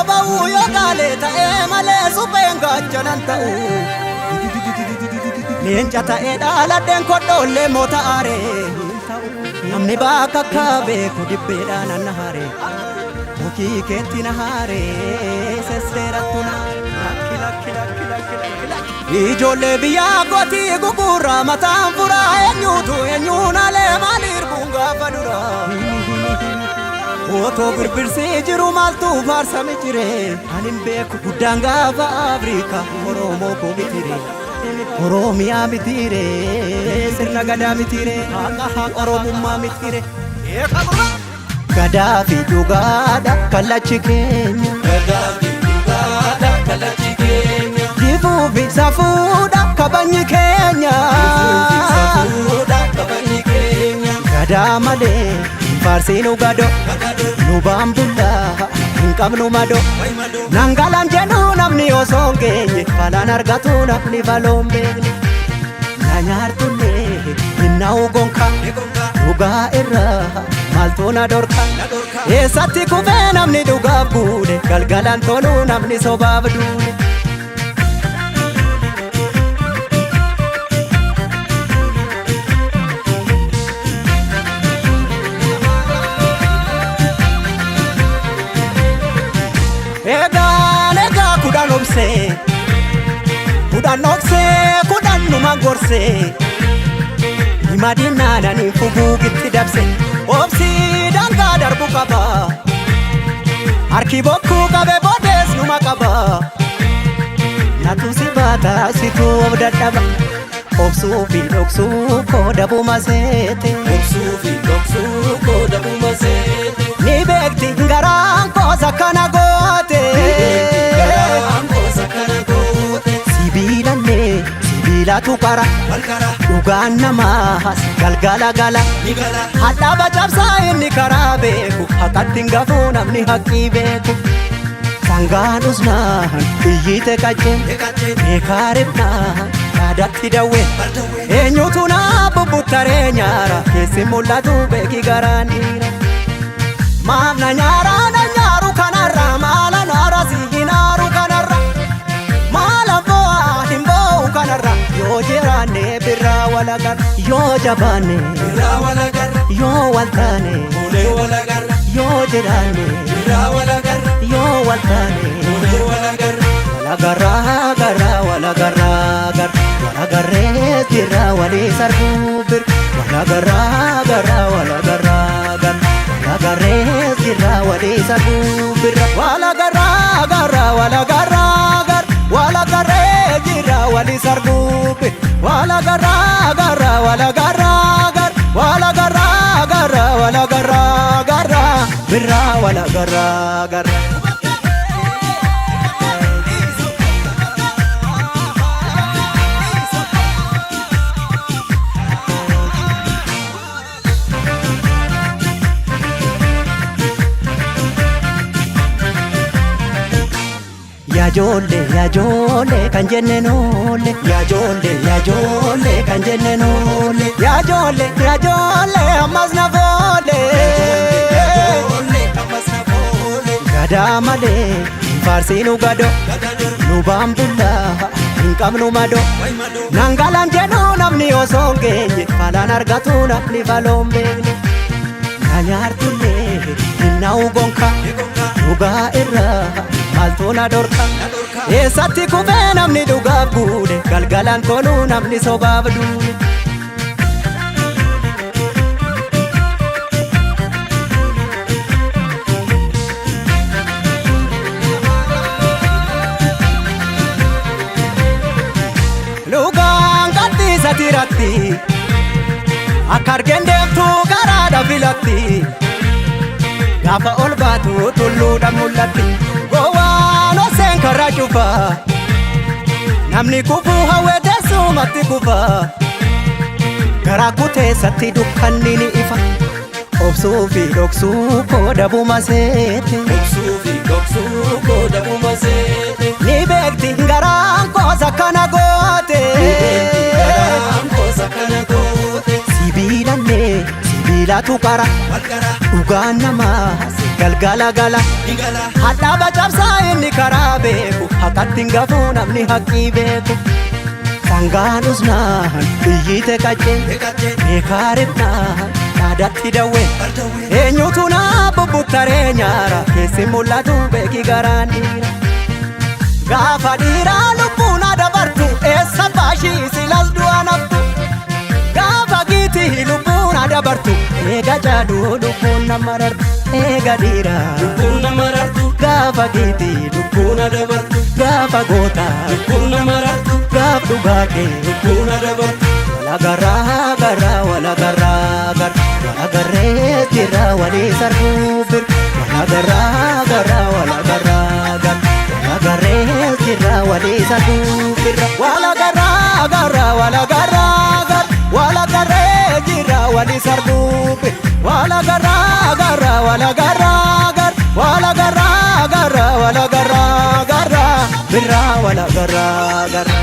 boba'u yoo gaalee ta'ee malee supheen gaachanan ta'u. Leenca ta'ee dhaaladheen kodhoollee moota aaree. Namni bakka akka beeku dibbeedhaan anna haaree. Mukii keetti na haaree sesseerattu na. Lakki lakki lakki lakki lakki lakki. Ijoollee biyyaa kootii gugurraa mataan furaa eenyuutu eenyuun alee maaliir buun gaafa duraa. Otoo birbirsii jiru maaltu faarsame jire ani hin beeku guddaan gaafa Afrikaa Oromoo koo mitire. Oromiyaa mitire sirna gadaa mitire haqa haqa Oromummaa mitire. Gadaa fi dhugaadha kallachi keenya. Gadaa fi dhugaadha kallachi keenya. Jifuu fi safuudha kabajni keenya. Jifuu fi safuudha kabajni keenya. Gadaa malee hin faarsiinu gado nu baambullaa hin qabnu mado. Nangalaan jedhu namni osoo hin geenye falaan argatu namni faloon beekne. Na nyaartullee hin na'u gonka dhugaa irraa maaltu na dhorka. Eessatti kufee namni dhugaaf guune galgalaan toluu namni sobaaf duune. Egaan egaa kudhan obsee kudhan dhoksee kudhan numa gorsee hima diinnaananii fuguugitti dabse obsii dangaa darbu qaba harki bokkuu qabe boodees numa qaba natu si baata situu of dadhaba obsuu fi dhoksuu koo dabuma seete. Obsuu fi dhoksuu koo dabuma seete. Ni beekti garaan koos akkana goote. Garaan koos akkana goote. Sibiilallee sibiilatu qara. Walqara. Dhugaan namaas galgala gala. Ni gala. Hadhaaba cabsaa inni karaa beeku haqatti hin gafuu namni haqqii beeku. Sangaan usnaan iyyite qacceen beekaa ribnaan yaadatti dawween. Eenyutu naa bubbuttaree nyaara keessi mul'atu beeki garaan dhiira. Maaf na nyaara na nyaaru kanarra maala naara si hin aaru kanarra maala bo'aa hin bo'u kanarra yoo jiraanne birraa walagarra yoo jabaanne Birraa walagarra. yoo waltaane Fuulee walagarra. yoo jiraanne Birraa walagarra. yoo waltaane Fuulee walagarra. walagarraa garraa walagarraa garra walagarree jirra walii sarbuu bir walagarraa garraa walagarraa garra walagarree jirra walii sarbuu birra walagarraa garraa walagarraa garra walagarree jirra walii sarbuu bir walagarraa garraa walagarraa garra walagarraa garraa walagarraa garra birra walagarraa garra. Yaajoollee yaajoollee kan jenne noolle yaajoollee yaajoollee kan jenne noolle yaajoollee yaajoollee ammas na foole. Ijoollee ammas na foole. Gadaa malee hin faarsiinu gado nu baambullaa hin qabnu mado. Nangalaan jedhu namni osoo hin geenye falaan argatu namni faloon beekne. Na nyaartullee hin na'u gonka dhugaa irraa maaltu na dhorka. Eessatti kufee namni dhugaaf guune galgalaan toluu namni sobaaf duune. Dhugaan gadhiisa tiratti akka argeen deemtu karaadha filatti gaafa ol baatu tulluudha mul'atti gowwaan oseen karaa cufa namni kufuu hawwee teessumatti kufa garaa kuteessatti dukkanni ni ifa obsuu fi dhoksuu koo dabuma seete. Obsuu fi dhoksuu koo dabuma seete. Ni beekti garaan koos akkana goote. Garaan koos akkana goote. Sibiilallee sibiilatu qara Walqara. dhugaan namaas galgala gala. Ni gala. Hadhaaba cabsaa Maqatti hin gafuu namni haqqii beeku. Sangaan usnaan iyyite qaccee beekaa ribnaan dhaadatti dawwee. Eenyutu naa bubbuttaree nyaara keessi mul'atu beeki garaan dhiira. Gaafa dhiiraa lubbuun dabartu eessa baashii silas du'a naftu. Gaafa giitii lubbuun dabartu eega jaaduu lubbuun nama rartu eega dhiiraa. Lubbuun nama rartu. Gaafa giitii Lubbuun dabartu. gaafa gootaa Lubbuun nama rartu. gaaf dhugaa kee. Lubbuun dabartu. Walagaraa garaa walagaraa gara walagarree jira walii sarbuu bir walagaraa garaa walagaraa gara walagarree jira walii sarbuu bir walagaraa garaa walagaraa gara walagarree jira walii sarbuu bir walagaraa garaa walagaraa gara walagaraa garaa walagaraa gara birraa walagaraa gara.